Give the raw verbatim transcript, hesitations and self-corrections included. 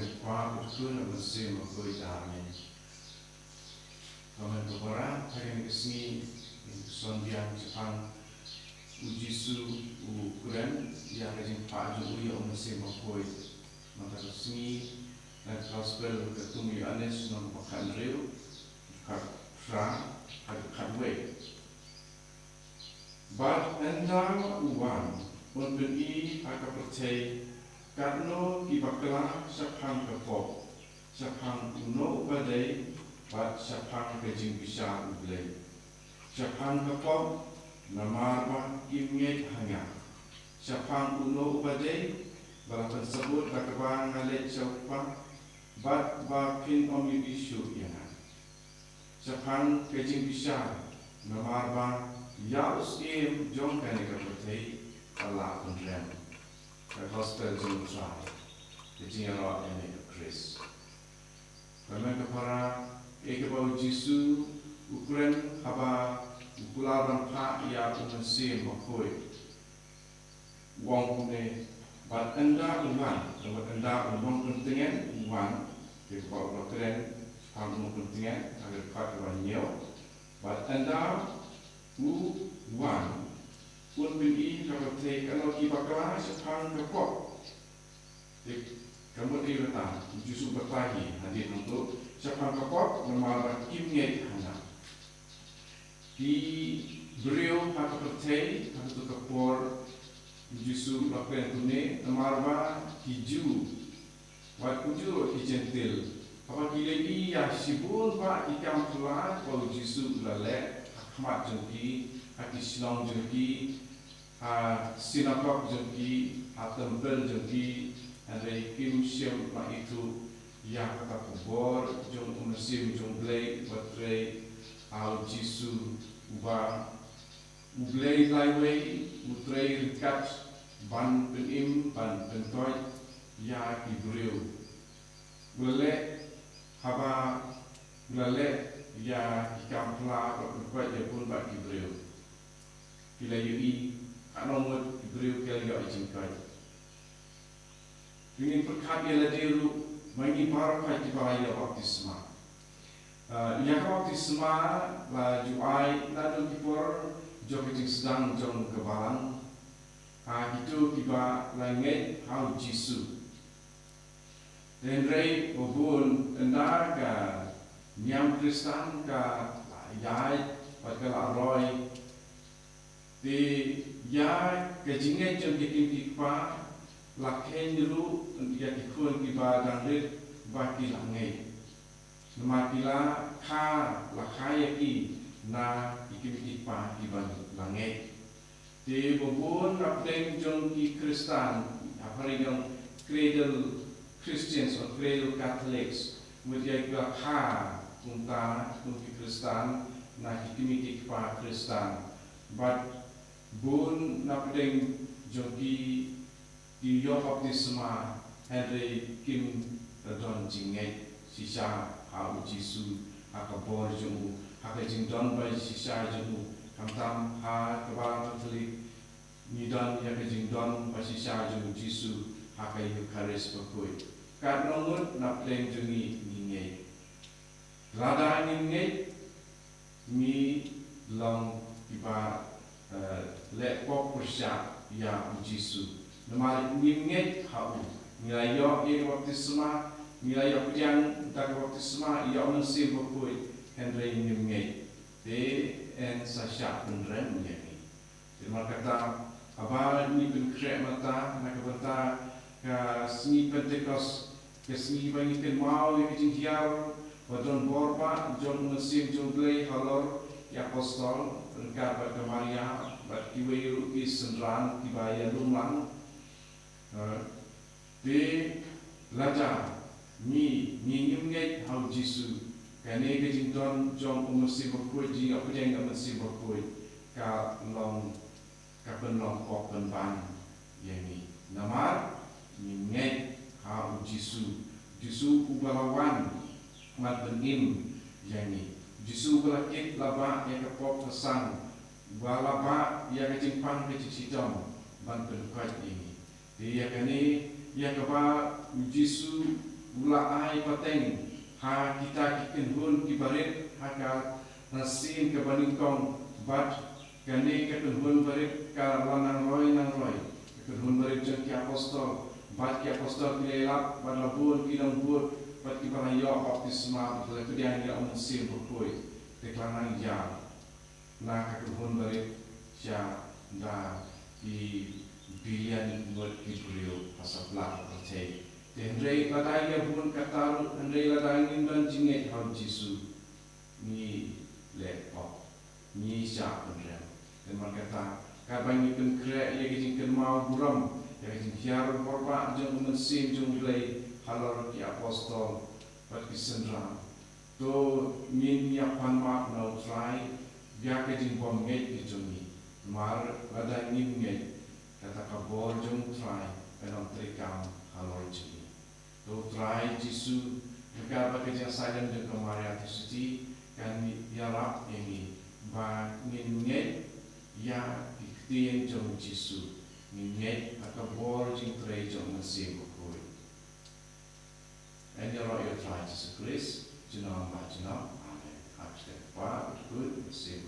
Kpa, Khun, Mynsiem Bakhuid, amen. Amen. Ka para, ha kane ka sngi, ngin ïa shon biang shaphang u Jisu u kren ïa ka jingphah jong u ïa u Mynsiem Bakhuid. Mynta ka sngi, na ka Gospel katkum u Ïoannis lynnong ba khathynriew, khatphra haduh khatwei. Bad ynda u wan, un pyni ha ka pyrthei katno ki bakla shaphang ka pop, shaphang uno uba dei, bad shaphang ka jingbishar U Blei. Shaphang ka pop, namar ba kim ngeit ha nga. Shaphang uno uba dei, ba la pynsabut da kaba nga leit sha u Kpa, bad ba phin ym ïohi shuh ïa nga. Shaphang ka jingbishar, namar ba ïa u Syiem jong kane ka pyrthei ka la pynrem. Ka Gospel jong U Trai. Ka jingïaroh ïa me, ko Khrist. Kane ka para, ïa kaba u Jisu u kren haba u kular ban phah ïa u Mynsiem Bakhuid. U ong kumne, bad ynda u wan, bad ynda u nongpyntngen u wan, ïa kaba u la kren shaphang u nongpyntngen ha ka dkhot kaba hynñiew, bad ynda u wan, un pyni ha ka pyrthei katno ki bakla shaphang ka pop. Te ka mut ïa kata, u Jisu u batai hi hadien hangto shaphang ka pop, namar ba kim ngeit ha nga. Ki briew ha ka pyrthei ha kato ka por, u Jisu u la kren kumne, namar ba ki Jiw, wat kumjuh ruh ki Jentil, haba ki la ïohi ïa shibun bah ki kam phylla ba u Jisu u la leh ha khmat jong ki, ha ki shnong jong ki, ha synagog jong ki, ha templ jong ki, hynrei kim shym la ithuh ïa kata ka bor jong u Mynsiem jong U Blei uba trei ha u Jisu, uba U Blei laiwei u trei ryngkat ban pynim, ban pynkoit ïa ki briew. U la leh, haba u la leh ïa ki kam phylla, ban pynkoit ïa bun bah ki briew. Ki la ïohi, katno ngut ki briew ki la ïoh jingkoit. Ngin pyrkhat ïa lade ruh, ma ngi baroh kiba la ïoh baptisma. Ah, ïa ka baptisma la ju ai naduh ki por jong ka jingsdang jong ka balang ha kito kiba la ngeit ha u Jisu. Hynrei ba bun ynda ka niam Khristan ka la ïaid bad ka la roi, te ïa ka jingngeit jong ki kmie ki kpa la kheiñ ruh ïa ki khun kiba dang rit ba ki la ngeit. Namar ki la kha, la kha ïa ki na ki kmie ki kpa kiba la ngeit. Te ba bun na pdeng jong ki Khristan, ha phareng jong cradle Christians or cradle Catholics, mut ïa ki la kha kumta kum ki Khristan na ki kmie ki kpa Khristan. Bad bun na pdeng jong ki, ki ïoh baptisma hynrei kim don jingngeit shisha ha u Jisu, ha ka bor jong u, ha ka jingdon ba shisha jong u. Khamtam ha ka Balang Katholik ngi don ïa ka jingdon ba shisha jong u Jisu ha ka Eukharist bakhuid. Katno ngut na pdeng jong ngi ngi ngeit? Lada ngi ngeit, ngi long kiba, eh, leh pop pyrshah ïa u Jisu. Namar ngim ngeit ha u. Ngi la ïoh ïa ka baptisma, ngi la ïoh pdiang da ka baptisma ïa u Mynsiem Bakhuid, hynrei ngim ngeit. Te yn sa shah pynrem ïa ngi. Te namar kata, haba ngi pynkhreh mynta na ka bynta ka sngi Pentekost, ka sngi ba ngi kynmaw ïa ka jinghiar ba don bor ba jong u Mynsiem jong U Blei halor ki apostol ryngkat bad ka Maria bad kiwei ruh ki synran kiba ïalum lang. Eh, te lada ngi, ngi ngim ngeit ha u Jisu, kane ka jingdon jong u Mynsiem Bakhuid, jingïoh pdiang ïa u Mynsiem Bakhuid, ka long, ka pynlong pop pynban ïa ngi. Namar ngi ngeit ha u Jisu. Jisu uba la wan ban pynim ïa ngi. Jisu uba la kit la bah ïa ka pop ka sang, uba la bah ïa ka jingpang ka jingshitom ban pynkoit ïa ngi. Te ïa kane, ïa kaba u Jisu u la ai pateng ha kita ki kynhun ki barit ha ka sien kaba nyngkong, bad kane ka kynhun barit ka la nang roi nang roi. Ka kynhun barit jong ki apostol, bad ki apostol ki la ïalap, bad la bun ki nongbud, bad kiba la ïoh baptisma, bad ki la pdiang ïa u Mynsiem Bakhuid. Te ka la nang ïar na ka kynhun barit sha da ki billion ngut ki briew ha satlak ka pyrthei. Te hynrei lada ïa bun katta ruh, hynrei lada ngim don jingngeit ha u Jisu, ngi leh pop, ngi shah pynrem. Te namar kata, katba ngi pynkhreh ïa ka jingkynmaw burom ïa ka jinghiar borbah jong u Mynsiem jong u Blei halor ki apostol bad ki synran, to ngin ïa pan map na u Trai ïa ka jingbym ngeit ka jong ngi. Namar lada ngim ngeit, kata ka bor jong u Trai kan ym treikam halor jong ngi. To u Trai Jisu, ryngkat bad ka jingsahlem jong ka Maria Theisotti, kan ïarap ïa ngi ba ngin ngeit ïa ki ktien jong u Jisu, ngin ngeit ha ka bor jingtrei jong u Mynsiem Bakhuid. Yn ïaroh ïa u Trai Jisu Khrist junom la junom. Amen. Ha ka kyrteng u Kpa, u Khun, u Mynsiem